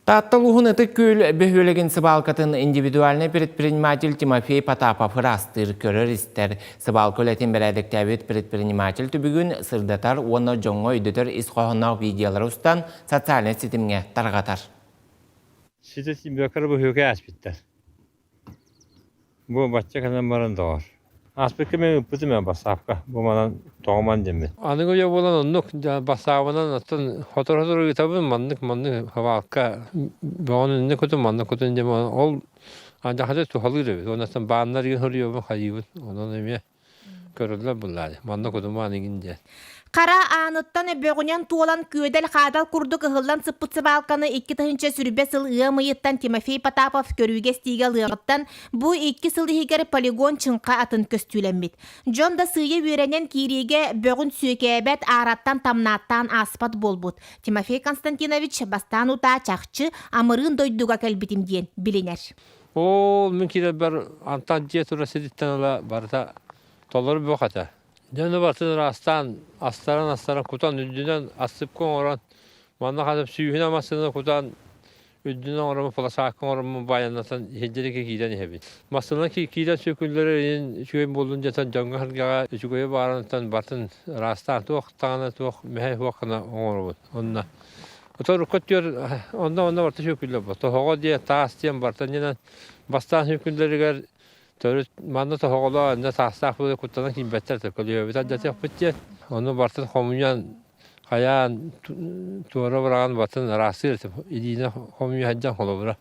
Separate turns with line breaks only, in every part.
Таатта улууһун Ытык Күөл бөһүөлэгин сыбаалкатын индивидуальнай предприниматель Тимофей Потапов ыраастыыр, көрөр-истэр. Сыбаалка үлэтин бэрээдэктээбит предприниматель түбүгүн сырдатар уонна дьоҥҥо өйдөтөр ис хоһоонноох видеолары устан социальнай ситимҥэ тарҕатар.
Ситэ тиийбэккэ быһыыка ааспыттар. Бу бачча кэлэн баран доҕор. Ааспыкка мен ыыппытым ээ бассаапка. Бу манан тоҕуман диэммин. Аныгы үйэ буолан оннук бассаабынан оттон сотору-сотору ыытабын маннык маннык хабаалка бөҕөнү инник кутун маннык кутун диэн ол дьахаты туһалыыр эбит. Уонна бааннар игин суруйабын хайыыбын. Онон эмиэ Көрөллөр буллаары. Манна кутумаан игин диэн.
Хара ааныттан бөҕүнэн туолан күөдэл-хаадал курдук ыһыллан сыппыт сыбаалканы 2020 сыл ыам ыйыттан Тимофей Потапов көрүүгэ-истиигэ ылыаҕыттан бу икки сыл иһигэр полигон чыҥха атын көстүүлэммит. Дьон да сыыйа үөрэнэн киириигэ бөҕүн сүөкээбэт, аараттан тамнааттаан ааспат буолбут. Тимофей Константинович бастаан утаа чахчы амырыын дойдуга кэлбитим диэн билинэр.
Ол мин киирэрбэр антан дьиэ тура сириттэн ыла барыта толору бөх этэ. Дьону барытын ыраастаан, астаран-астаран кутан, үрдүнэн ассыпка оҥорон, манна ханып сүүһүнэн массыына кутан, үрдүнэн оҥороммун, площадка оҥороммун баайаннатан иһирдьэ киирэн иһэбин. Массыына киирэн сүөкүллэрэ иһин үчүгэй буоллун диэтэн дьоҥҥо-сэргэҕэ үчүгэйи баарынтан барытын ыраастаан туох даҕаны туох мэһэй суох гына оҥоробут. Онно Оторукка түөр онно онно барыта сүөкүллэр буо. Тоһоҕо диэн, таас диэн барыта иннинэн бастаан сүөкүллэригэр төрүт манна тоһоҕолоо иннэ таастаах буолар куттанан киирбэттэр этэ. Көлүөбүт алдьатыахпыт диэн. Ону барытын хомуйан хайаан туора быраҕан барытын ыраастыыр этим. Илиинэн хомуйа сылдьан холобура.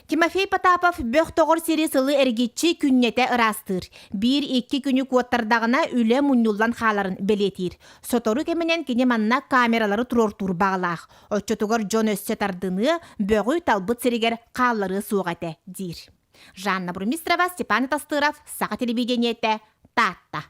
Тимофей Потапов бөх тоҕор сири сылы эргиччи күннэтэ ыраастыыр. Биир-икки күнү куоттардаҕына үлэ мунньуллан хааларын бэлиэтиир. Сотору кэминэн кини манна камералары туруортуур баҕалаах. Оччотугар дьон өссө тардыныа, бөҕү талбыт сиригэр хаалларыа суох этэ, диир. Жанна Бурмистрова, Степан Тастыров, Саха телевидениетэ, Таатта.